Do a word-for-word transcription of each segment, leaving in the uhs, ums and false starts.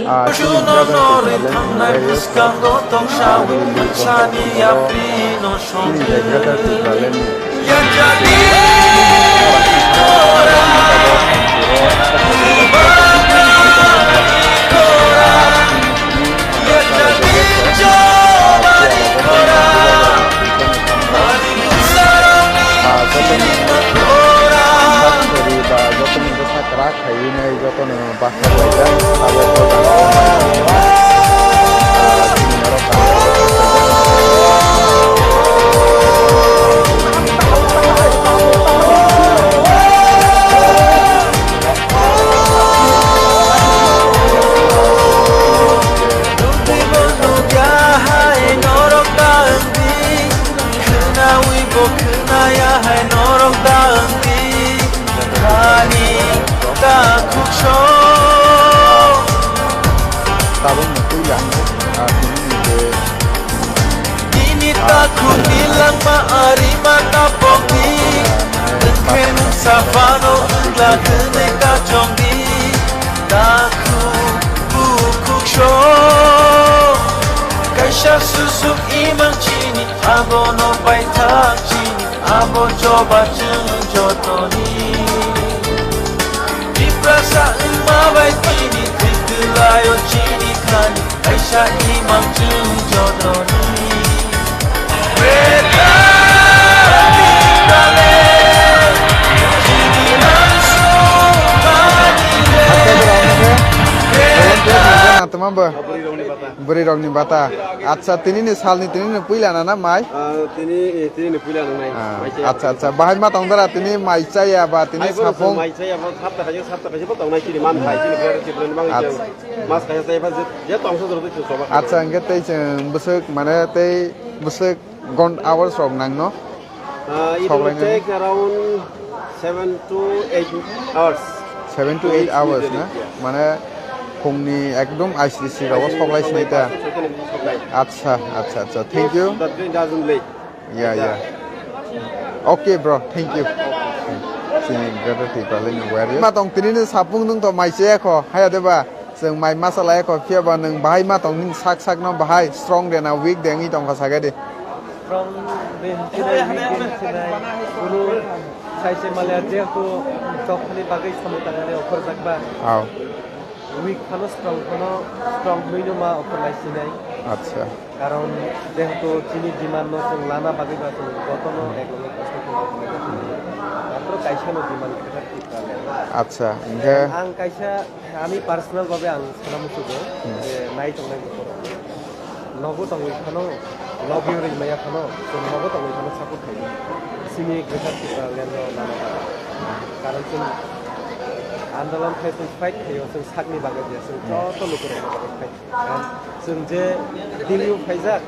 Ah, chini brother Tipraland ni various, ah, chini brother Tipraland ni Ah, joto ni bwsa kwrak khaiwi nai joto no baksa laijak, abo o jaga o mai tongma, ah, chini norok ang Khwnawi bo khwnaya hai norok da wngdi, ani takhuk sok. Tabukni puila ang, ah, tini ni je, nini ah, takhukni langma arima tapokdi, ah, wngkhe nwng saphano wngla hwnwi kachongdi, takhuk bukhuk sok. Kaisa susuk imang chini, abono paithak chini, abo choba chwng jotoni. Tiprasa wngma bai tini thwi twlaio chini thani, kaisa imang chwng jotoni. Greater Tipraland, chini mansukmani le. Greater Bwrwi rokni bata. Acha, tinini salni tinini puila nana mai? Ah, tini, eh, tinini puila nang nai. Ah, mai chaya. Acha, acha. Bahai ma tong dara tini mai chaya ba tini. Hai, bono sapung. Mai chaya, bono sapta kaisa, sapta kaisa bo tong nai chini man khai, chini kaya chini bang. Acha. Mas kaisa chaya ba je, je tong sa jor tu choba. Acha, hingke tei chwng bwswk mane tei bwswk gon hours rok nang no? Uh, it will take around seven to eight hours. Seven to eight hours na? Mane phungni ekdom I C C rogo soklai sinai ta. Acha, acha, acha. Thank you. The train doesn't late. Yeah, yeah. Okay, bro. Thank you. Chini Greater Tipraland ni wari. Ma tong tini ni sapung nung to mai che kho. Haya de ba? Chwng mai masa lai kho, phiya ba nwng bahai ma tong nini sak sak no bahai strong de na weak de wngwi tong kha, sa khe di. Strong de hinwi nai, weak de hinwi nai, kunu sai se male jehetu dophani bagwi samung tangnani okhorjak ba. Aw. Weak phano strong phano, strong hinwi no ma okhor lai sinai. Acha. Karon jehetu chini demand no chwng lana bagwi ba chwng jotono ek loge kosto khe ma khlai. Matro kaisa no demand khe thik kha. Acha, hingkhe ang kaisa Ani personal babe ang sana muchugo, hmm, je nai tongnai borok. Nogo tongwi phano, lobby rwi maya phano, chwng nogo tongwi phano support khaio. Chini Greater Tipraland no nana bagwi. Karon chwng andolon khai chwng fight khaio, chwng sakni bagwi je, chwng, hmm, joto lukurokni bagwi fight. Chwng je Delhi o phaijak,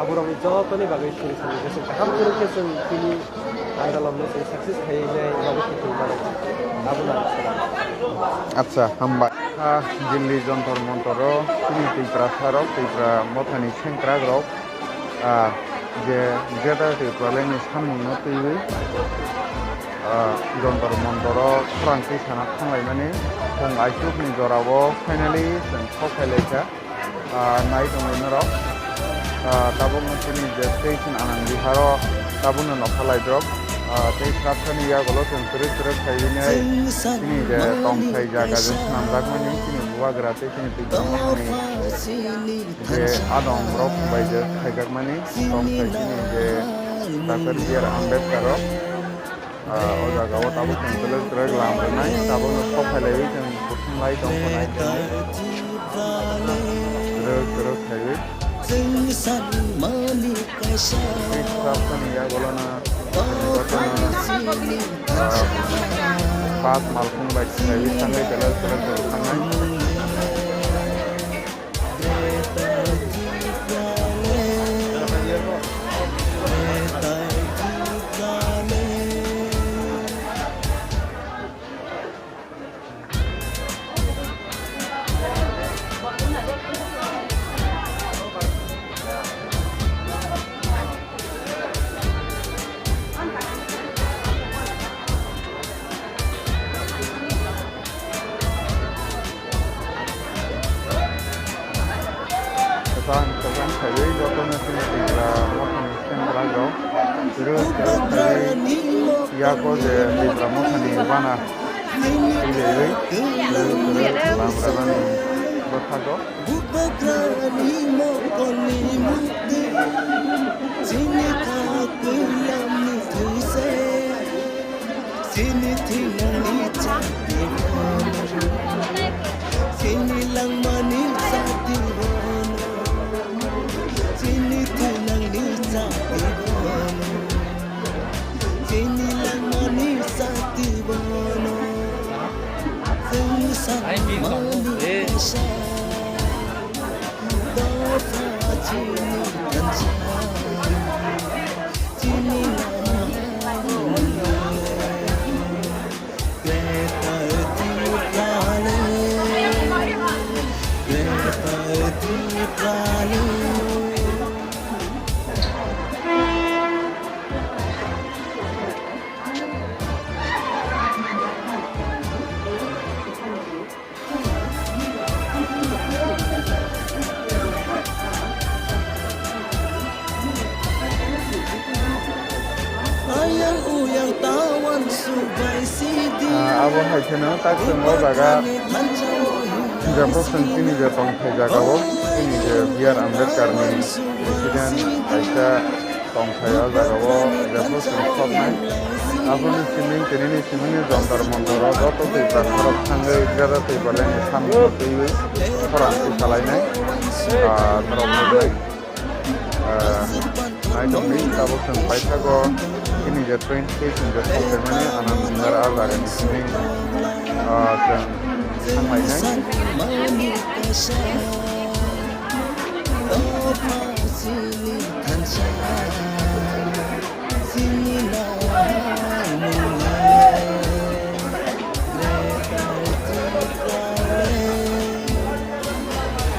aborokni jotoni bagwi suri suri je chwng kaham kwrwng khe chwng chini andolon no chwng success khaiwi nai bagwi khe chwng mano. Abono ang sana. Acha, hambai. Ah, Delhi Jantar Mantar o chini Tiprasa rok, Tipra mothani sengkrak rok, ah, je Greater Tipraland ni samung no twiwi, ah, Jantar Mantar o khorang twi sana thanglaimani, phung aisuk ni jora o finally chwng sok phailaikha. Ah, nai tongo norok. Ah, tabukno chini je station Anand Vihar o tabukno nokha lai drop. Ah, tei sraksani yagulo chwng kwrwk kwrwk khaiwi nai chini je tongthai jaga je swnamjakmani chini bubagra tei chini Tipra Mothani je adong borok bai je khaijakmani tongthai chini je Doctor B R Ambedkar o. Ah, o jaga o tabuk chwng kwrwk kwrwk lam rwnai, tabukno sok phailaiwi chwng kuthumlai tong phunai. Kwrwk kwrwk khaiwi. Tei sraksani yagulono, ah, bus malkhung bai khaiwi thangwi kwrwk kwrwk kwrwk thangnai. Ang kwbang khaiwi jotono chini Tripura mothani sengkrakrok rwk rwk khaiwi yago je Tripura mothani bana twilairwi rwk rwk lamrwkmani bwthago. Bubagrani mokolni mukti, chini kha twilamni thwise, chini thinangni chakti bono, chini langmani chakti bono, chini thinangni chakti bono, chini langmani chakti bono, chwng sakmani kaisa. Ayang uyang tawan subai sidi. Ah, abo hai kheno tak chwng o jaga jembo chwng chini je tongthai jaga o chini je B R Ambedkar ni president kaisa tongthai o jaga o jembo chwng khoknai. Aboni siming tini ni siming ni jontor montor o joto twi jaga rok thangwi jada twi balai ni samung twiwi khorang twi salainai. Ah, norok nuknai. Ah, naitokni tabuk chwng paithago chini je train station je sokphaimani Anand Vihar ah jagani simi, ah, chwng thanglainai.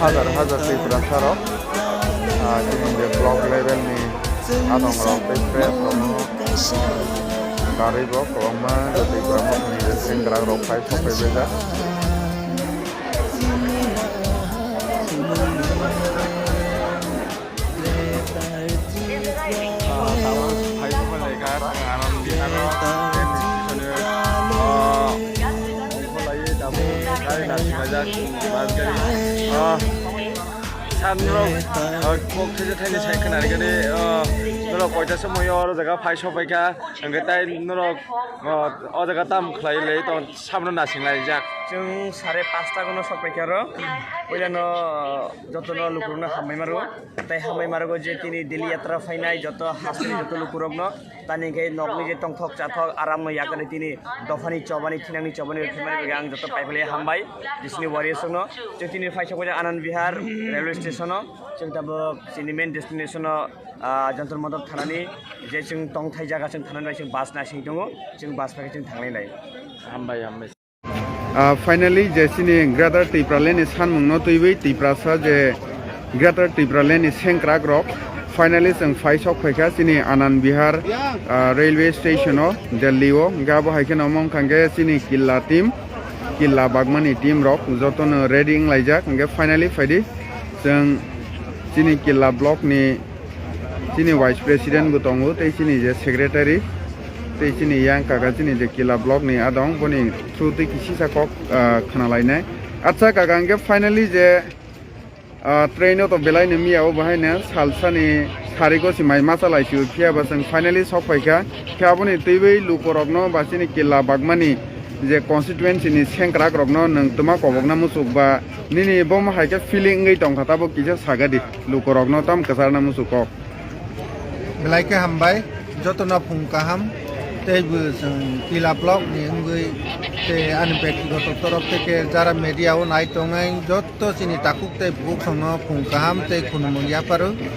Hajar hajar Tiprasa rok, ah, chini je block level ni adong rok tei press rok no karwi bo kwbangma je Tipra mothani je sengkrak rok phai sok phai bejak. Ah, tabuk phai sok phai laikha, Anand Vihar o, Gari nasingjak, bus gari. Ah, san norok, ah, kok thaisa thaini sai khwnarikani, ah, norok koita somoyo oro jaga phai sokphaikha, hwnkhe tai norok, ah, o jaga tam khlai lai tong, samno nasingjak. Chwng sare pasta gono sokphaikha oro. Puilano jotono lukurokno hambai maro. Tai hambai marogo je tini Delhi yatra phainai joto hasteni joto lukurokno. Tani hwnkhe nokni je tongthok chathok aramno yakari tini dophani chobani thinangni chobani rwphemani bagwi ang joto paiphalwi hambai. Jisini warriors rokno chwng tini phaisok baja Anand Vihar railway station o chwng tabuk chini main destination o, ah, Jantar Mantar thanani je chwng tongthai jaga chwng thanani bai chwng bus naising tongo, chwng bus bai chwng thanglai lai. Hambai, hambai. Ah, finally, je chini Greater Tipraland ni sanmung no twiwi Tiprasa je Greater Tipraland ni sengkrak rok finally chwng phai sok phaikha chini Anand Vihar, ah, railway station o, Delhi o. Hwnkhe abo hai kheno omo wngkha hwnkhe chini Killa team, Killa Bagmani team rok jotono ready wnglaijak. Hwnkhe finally phaidi chwng chini Killa block ni chini vice president bo tongo, tei chini je secretary, tei chini yang kaka chini je Killa block ni adong, boni through twi kisisa kok, ah, khna lainai. Acha kaka, hwnkhe finally je, ah, train o to belai no miya o bahai no salsa ni sarigo si mai masa lai si o, phiya ba chwng finally sok phaikha. Khe aboni twiwi lukurokno ba chini Killa Bagmani je constituency ni sengkrak rokno nwng twma kobokna muchuk ba nini bomo hai khe feeling wngwi tongkha, tabuk kisa sagadi lukurokno tam kwcharna muchuk kok. Belai khe hambai, jotono phung kaham, tei bo chwng Killa block ni wngwi tei ani bektigoto torof theke jara media o nai tongnai joto chini takhuk tei bukhuk songno phung kaham tei khulumung yapharwi.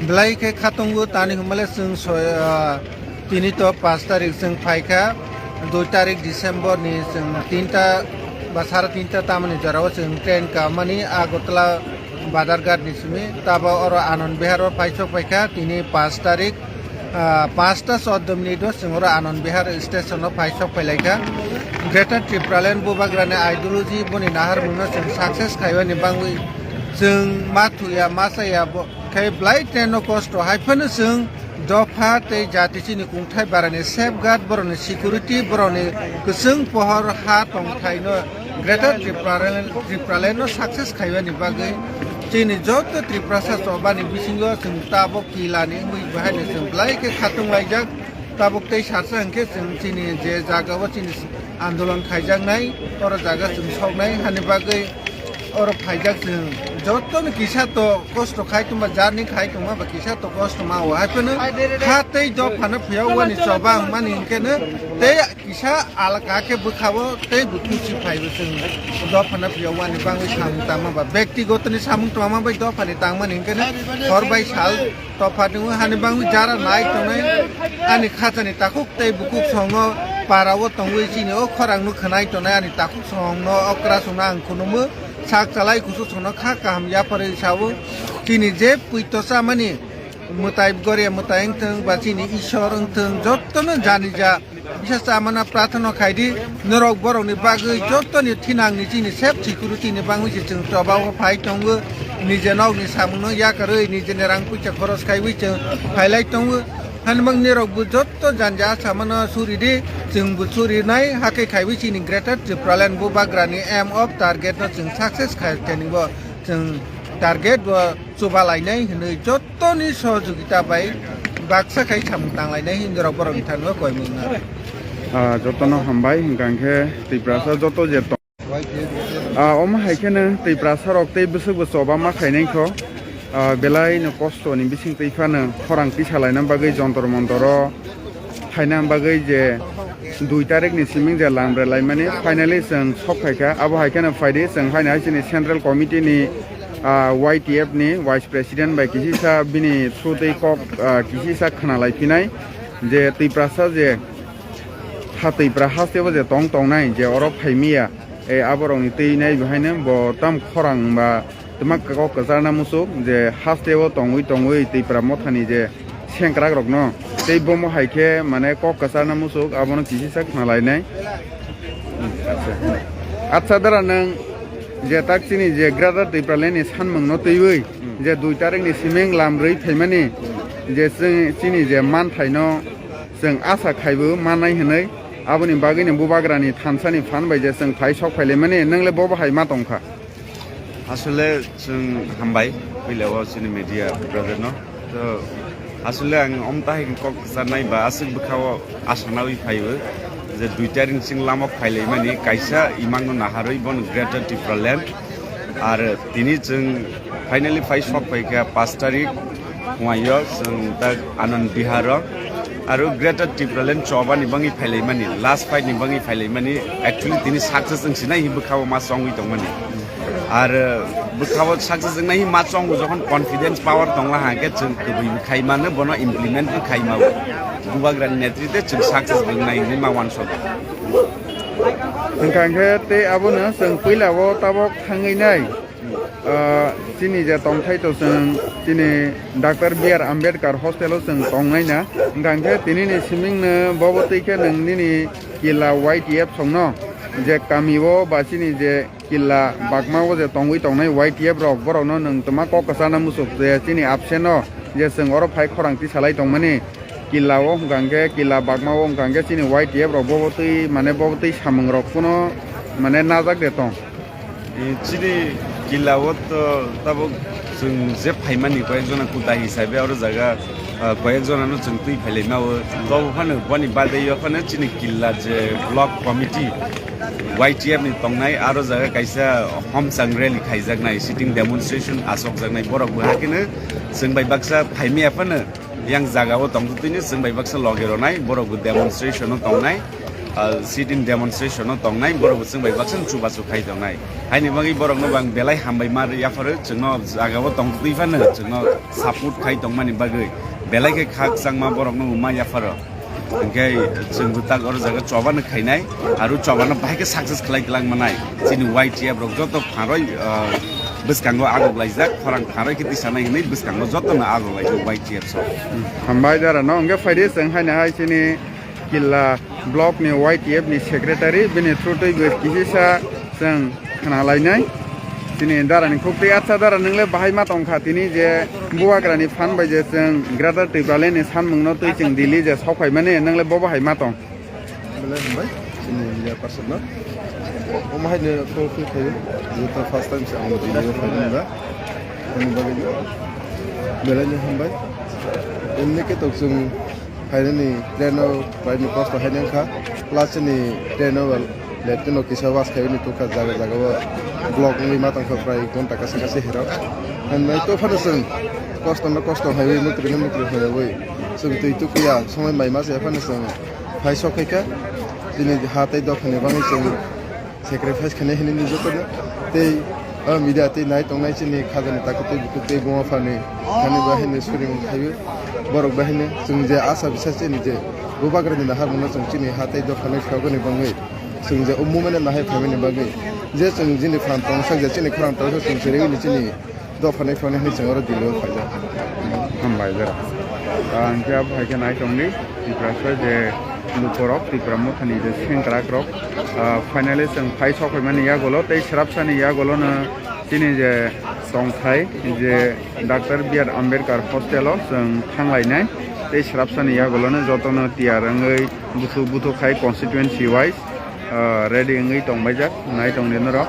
Belai khe khatungo tani hwnmale chwng soi, ah, Tini to paanch tarik chwng phaikha, dui tarik December ni chwng tinta ba sara tinta tamani jorao chwng train kamani Agartala Badharghat ni simi. Tabo oro Anand Vihar o phai sok phaikha, tini paanch tarik, ah, panchta choddo minute o chwng oro Anand Vihar station o phai sok phailaikha. Greater Tipraland Bubagrani ideology boni naharmungno chwng success khaimani bangwi Chwng ma thuya, ma chaya, bo khe belai teno kosto. Hai phano chwng dopha tei jati chini kungthai barani safeguard, borokni security, borokni kwchwng pohor ha tongthaino Greater Tipraland, Tipralandno success khaibani bagwi chini joto Tiprasa chobani bisingo chwng tabok kilani wngwi bahaino chwng belai khe khatung laijak. Tabuk tei sarsa hwnkhe chwng chini je jagao chini andolon khaijaknai, oro jaga chwng soknai hani bagwi oro phaijak chwng. Jotono kisa to kosto khai tongma, jarni khai tongma ba kisa to kosto ma o. Hai phano ha tei dophano phiyok wani choba wngmani hwnkhe no tei kisa alka khe bwkhao tei bukhuk si phaibo chwng dophano phiyok wani bangwi samung tangma ba, bektigotoni samung tangma bai dophani tangmani hwnkhe no hor bai sal Topha tongo hani bangwi jara nai tongnai ani khachani takhuk tei bukhuk songno para o tongwi chini o khorang no khwnai tongnai ani takhuk songno okra songno ang khunumu sak chalai kusu songno kha kaham yapharwi sao chini je puito chamani mwtai goria mwtai wngthwng ba chini Ishwar wngthwng jotono jani ja Bisa chamana prathana khaidi, norok borokni bagwi jotoni thinangni chini sep security ni bangwi se chwng choba o phai tongo, nije nokni samungno yakarwi, nijeni rang puisa khoros khaiwi chwng phailai tongo. Hanimang nirok bo jotto janja samano suridi, chwng bo surinai, hakhe khaiwi chini Greater Tipraland bubagrani aim of target no chwng success khai teni bo chwng target bo chuba lainai hinwi jot Toni sohojogita bai baksa khai samung tanglainai hinwi rok borok ni thani o koi mung na. Ah, jotono hambai, hwnkha khe Tiprasa joto je tong-, ah, omo hai kheno Tiprasa rok tei bwswk bo choba ma khainai kho. Ah, belai no kosto ni bising twi phano khorang tisa laina bagwi jontor montor o phaina bagwi je dui tarik ni siming je lam re laimani finally chwng sok phaikha. Abo hai kheno phaidi chwng haino hai chini central committee ni, ah, Y T F ni vice president bai kisisa bini through tei kok, ah, kisisa khna lai phinai je Tiprasa je ha Tipra haste bo je tong tongnai je oro phaimiya, e, aborokni twi nai bahaino bo tam khorang ba twma kok kwcharna muchuk je haste o tongwi tongwi Tipra mothani je sengkrak rokno tei bomo hai khe mane kok kwcharna muchuk abono kisisa khna lainai. Acha dara nwng je tak chini je Greater Tipraland ni sanmung no twiwi je dui tarik ni siming lam rwi phaimani je chini je manthaino chwng asa khaibo mannai hinwi aboni bagwino bubagrani thansani phan bai je chwng phai sok phailaimani, nwngle bobo hai ma tongkha. Asole chwng hambai puila o chini media brother no. To asole ang omtahai kok sanai ba aswk bwkha o asanawi phaibo je dui tarik sing lama phailaimani kaisa imang no naharwi bon Greater Tipraland. Ar tini chwng finally phai sok phaikha paanch tarik. Phuaio chwng tak Anand Vihar o aro Greater Tipraland chobani bangwi phailaimani, last fight ni bangwi phailaimani, actually tini success wng sinai hi bwkhao ma chongwi tongmani. Ar bwkhao success wngnai hi ma chongo jokhon confidence power tongla hangkhe chwng kwbwi khai mano bono implement khai mao. Bubagrani netrite chwng success wngnai hinwi ma wansok. Hwnkha hwnkhe tei abono chwng puila o tabok thangwi nai. Ah, chini je tongthai to chwng chini Doctor B R Ambedkar hostel o chwng tongnai na. Hwnkha hwnkhe tini ni siming no bobo twi khe nwng nini killa Y T F songno je kami o ba chini je killa bakma o je tongwi tongnai Y T F rok borok no nwng twma kok kwchana muchuk je chini absent o je chwng oro phai khorang tisalai tongmani killa o hwnkha hwnkhe killa bakma o hwnkha hwnkhe chini Y T F rok bobo twi mane bobo twi samung rok phano mane najak de tong. Eh, chini killa o to tabuk chwng je phaimani koyek jona kuta hisabe oro jaga, ah, koyek jona no chwng twi phailaima o. Tobo phano boni bade yo phano chini killa je block committee Y T F ni tongnai aro jaga kaisa homchang rally khaijaknai, sitting demonstration asokjaknai borok bo hakhe no chwng bai baksa phaimaya phano. Yang jaga o tongtwtwino chwng bai baksa loge rwnai, borok bo demonstration o tongnai, ah, sit-in demonstration o tongnai, borok bo chwng bai baksa chubachu khai tongnai. Haini bagwi borok no bo ang belai hambai ma yapharo, chwng no jaga o tongtwtwi phano chwng no support khai tongmani bagwi belai khe khakchangma borok no bo ma yapharo. Hwnkhe chwng bo tak oro jaga choba no khainai, aro choba no bahai khe success khlai twlang manai. Chini Y T F rok joto pharoi, ah, bwskango agok laijak, khorang pharoi khe tisanai hinwi bwskango jotono agok laijak Y T F rok. Hambai dara no hwnkhe phaidi chwng haino hai chini killa block ni Y T F ni secretary bini through twi bo kisisa chwng khna lainai. Tini dara ni khuk twi, acha dara, nwng le bahai ma tong kha? Tini je Bubagra ni phan bai je chwng Greater Tipraland ni sanmung no twi chwng Delhi je sok phai mani, nwng le bo bahai ma tong? Belai hambai, chini media person no. Omo hai no call khe khayo, je to first time se ang Delhi o phaimani ba. Ani bagwi no belai no hambai. Emni khe to chwng phainani train o phainani kosto hai nang kha. Plus chini train o late no kisa was khaibani tukha jaga jaga o block wngwi ma tong kha prai ghonta kasa kasa hero. Hambai to phano chwng kosto no kosto haiwi mukri no mukri haiwi chwng twi tukuya somoi mai ma se phano chwng phai sok khaikha. Chini ha tei dophani bagwi chwng sacrifice khainai hinwi nukjakgo tei o media tei nai tongnai chini khajani takhuk tei bukhuk tei buma phani thani ba hinwi suring khaio. Borok ba hinwi chwng je asa bisa chini je Bubagrani naharmungno chwng chini ha tei dophani phiyogani bagwi chwng je o movement nahai phaimani bagwi je chwng chini phan tongsak je chini khorang tongsak chwng chirigwini chini dophani phiyogani hinwi chwng oro Delhi o phaijak. Hambai jora. Ang khe abo hai khe nai tongdi Tiprasa je lukorok Tipra mothani je sengkrakrok, ah, finally chwng phai sok phaimani yagulo tei srapsani yagulono chini je tongthai je Doctor B R Ambedkar hostel o chwng thanglainai tei srapsani yagulono jotono tiyar wngwi buthuk buthuk khai constituency wise, ah, ready wngwi tongbaijak nai tongdi norok.